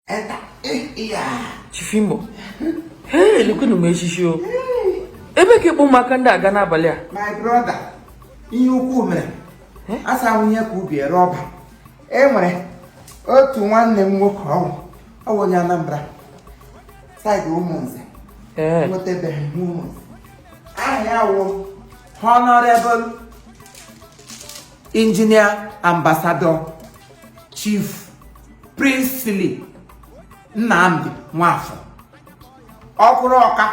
Enter. Eh, iya. Chief Imo, hey, elekwenu m echichi o. Ebe ka ịkpọ ụmụaka ndị aga n'abalị a? My brother, ihe ukwu mere. Asa ahụ ihe ka ubi ere ọba. E nwere otu nwanne m nwoke, ọwụ onye Anambra side Ụmụnze. Nwetabeghị m Ụmụnze. Aha ya wụ Honorable Engineer Ambassador Chief Princely Nnamdi Nwafọ Ọkwụrụ Ọka,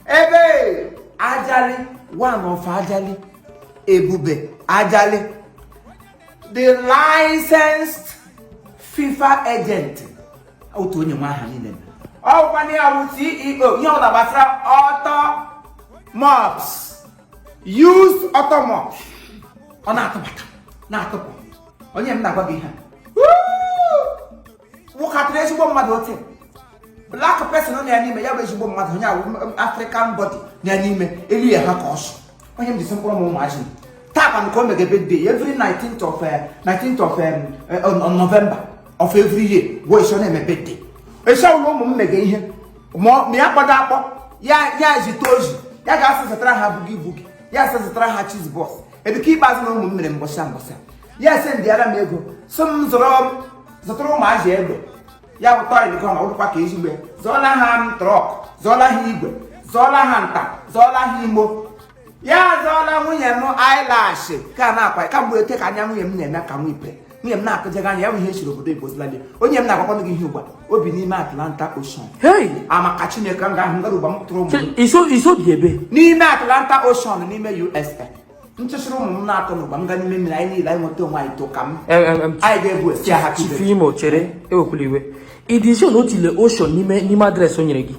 ebe Ajali, one of Ajali, Ebube Ajali, the licensed FIFA agent, otu onye nwe aha niile. Ọkwana ya wụ CEO ihe ọbụla gbasara auto mobs, used auto mobs. Ọ na-atụbata, na-atụpụ. Onye m na-agwa gị ihe wụkatịrị ezigbo mmadụ, ote black person nọ ya n'ime ya bụ ezigbo mmadụ, onye awụ African body ya n'ime elu ya ha ka ọsụ. Onye m jisi mkpụrụ m ụmụazị taa kwanụ ka o mege birthday every 19th of 19th of on November of every year wee isi ọ na-eme birthday. Esi ọbụla ụmụ m mege ihe ma ya kpọdo akpọ ya, ya zite ozi, ya ga-asị zụtara ha boogie boogie, ya asị zụtara ha cheese box. Ebike ikpeazụ na ụmụ m mere mbọsị mbọsị, ya sị ndịara m ego so m zụrụ, zụtara ụmụazị egbe, ya bụ toy gun, ọdụkwa ka ezigbo ya. Zụọla ha truck, zụọla ha igwe, zụọla ha nta, zụọla ha imo, ya zụọla nwunye m eyelash ka na-akwa kamgbe ete ka anya nwunye m na-eme ka nwa ipere. Nwunye m na-akụjaga anya ya bụ ihe esiri obodo Igbo zụlali. Onye m na-agwakwanụ gị ihe ugbu a, obi n'ime Atlanta Ocean. Hey! Amaka Chineke, m ga-ahụ ngara ugba m tụrụ ụmụ m. Iso bi ebe? N'ime Atlanta Ocean, n'ime USA. Nchesịrị ụmụ m na-atọ n'ụgba m gaa n'ime mmiri, anyị niile anyị nweta onwe anyị too ka m anyị ga-ebu esi ha. Chief Imo, chere, ewekwala iwe. Ịdị sure na o tile ocean n'ime address o nyere gị?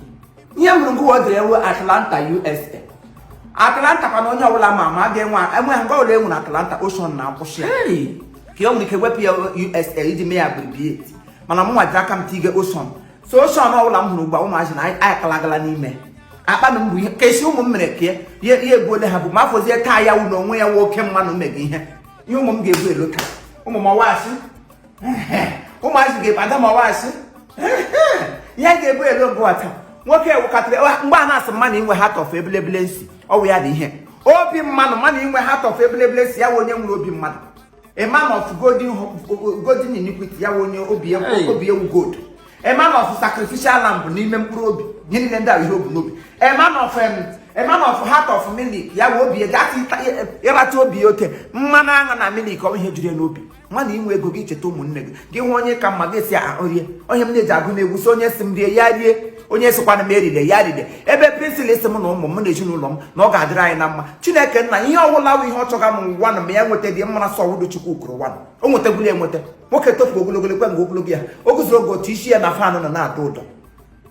Ihe m hụrụ ngụwa o dere ewu Atlanta, USA. Atlanta kwa na onye ọbụla ma ama ga-enwe enwe nga ọbụla enwere Atlanta Ocean na-akwụsị ya. Hey! Ka o nwere ike wepụ ya USA iji mee ya abbreviate, mana m nwajiri aka m tige ocean. So ocean ọbụla m hụrụ ugbu a, ụmụazị na anyị akalagala n'ime akpa m bụ ihe ka esi ụmụ m mere ka ya ya ebuole ha bụ ma afọzie taa ya wụ na onwe ya wụ oke mmanụ mega ihe ihe ụmụ m ga-ebu elo taa. Ụmụ m ọwasị, ụmụazị ga-ebu ada m ọwasị ihe ga-ebu elo ngụwa taa. Nwoke wụkatịrị mgbe a na-asị mmanụ inwe heart of ebelebele nsi, ọwụ ya dị ihe obi mmanụ mmanụ inwe heart of ebelebele nsi, ya wụ onye nwere obi mmadụ, a man of golden iniquity, ya wụ onye obi ya Hey. obi ewu gold, a man of sacrificial lamb n'ime mkpụrụ obi. Ihe niile ndị a bụ ihe obi n'obi. A man of heart of milk, ya wụ obi ya gatị ịrata obi ya ote mmanụ aṅụ na milk, ọ bụ ihe juru ya n'obi. Nwa na inwe ego gị cheta ụmụnne gị, gị hụ onye ka mma gị si ahụ rie. Onye m na-eji agụ n'egwu si onye si m rie ya rie, onye sịkwana m erile ya rile. Ebe Princely si m na ụmụ m na ezinụlọ m na ọ ga-adịrị anyị na mma. Chineke nna, ihe ọbụla wụ ihe ọ chọga m ụwa na ma ya nweta dị mma sọ wụdo Chukwu kwuru nwa o nwetagwula enweta. Nwoke tofu ogologo, lekwe mgbe ogologo ya o guzoro oge otu isi ya na fan nọ na-atọ ụdọ.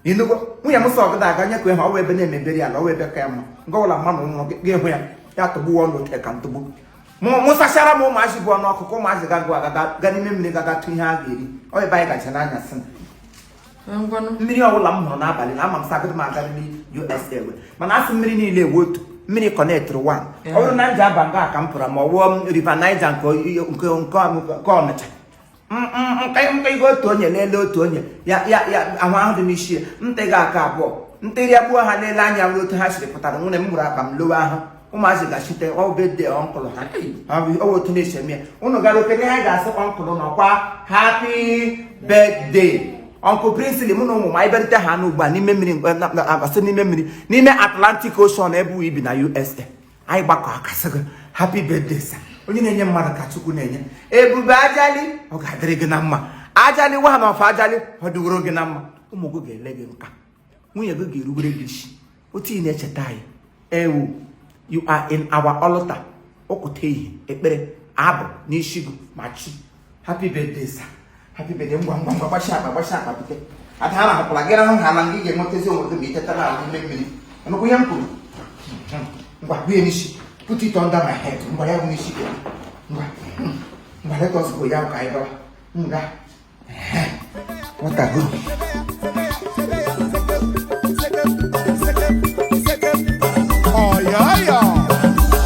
Ịnụgo nwunye m sọ ọgụda aga nyekwe ha ọwa ebe na-emeberi ala ọwa ebe ka ya mma. Nke ọbụla mmanụ nwụrụ gị hụ ya, ya tọgbuo ọnụ ote ka ntụgbu mụ sachara m ụmụazị bụ ọnụ ọkụkọ. Ụmụazị ga-agụ aga ga n'ime mmiri gaga tụ ihe a ga-eri. Ọ ebe anyị gacha n'anyasị. Ngwanụ. Mmiri ọbụla m hụrụ n'abalị na ama m sagịdị m aga n'ime USA ewe, mana asị mmiri niile ewe otu mmiri connectịrị one. Ọ bụrụ na m ji aba nga ka m pụrụ ma ọ wụọ m River Niger nke Ọnịcha, nka otu onye lelee otu onye ya ya ya ahụ ahụ dị n'isi ya ntị ga aka abụọ ntịrị ya gbuo ha lelee anya were otu ha siri pụtara. Nwunye m gburu akpa m lowe ahụ, ụmụazị ga-achite ọ birthday uncle ha. Ọ bụ otu na-esi eme ya. Unu gara okene ha ga-asị uncle nọkwa, happy birthday, Uncle Princely. Mụ na ụmụ m anyị bịarute ha n'ugbu a n'ime mmiri, asị n'ime mmiri, n'ime Atlantic Ocean ebe uwe ibi na USA, anyị gbakọ aka sị gị happy birthday, sir. Onye na-enye mmadụ ka Chukwu na-enye. Ebube Ajali, ọ ga-adịrị gị na mma. Ajali one of Ajali, ọ dịworo gị na mma. Ụmụ gị ga-ele gị nka, nwunye gị ga-erubere gị isi otu ị na-echeta anyị. Ewu, you are in our altar. Ụkụta ihe ekpere abụ n'isi gị ma chi. Happy birthday, sir, happy birthday. Ngwa ngwa ngwa, gbachi akpa, gbachi akpa, bute ada ha rahụkwara gị rahụ ha na gị ga-enwetazi onwe gị ma iteta n'ala n'ime mmiri. Ọnụkwụ ihe m kwuru. Ngwa, bụ n'isi, put it under my head. Ngwa, ya bụ n'isi gị. Ngwa ngwa, let us go. Ya bụ ka anyị gawa nga. What a go.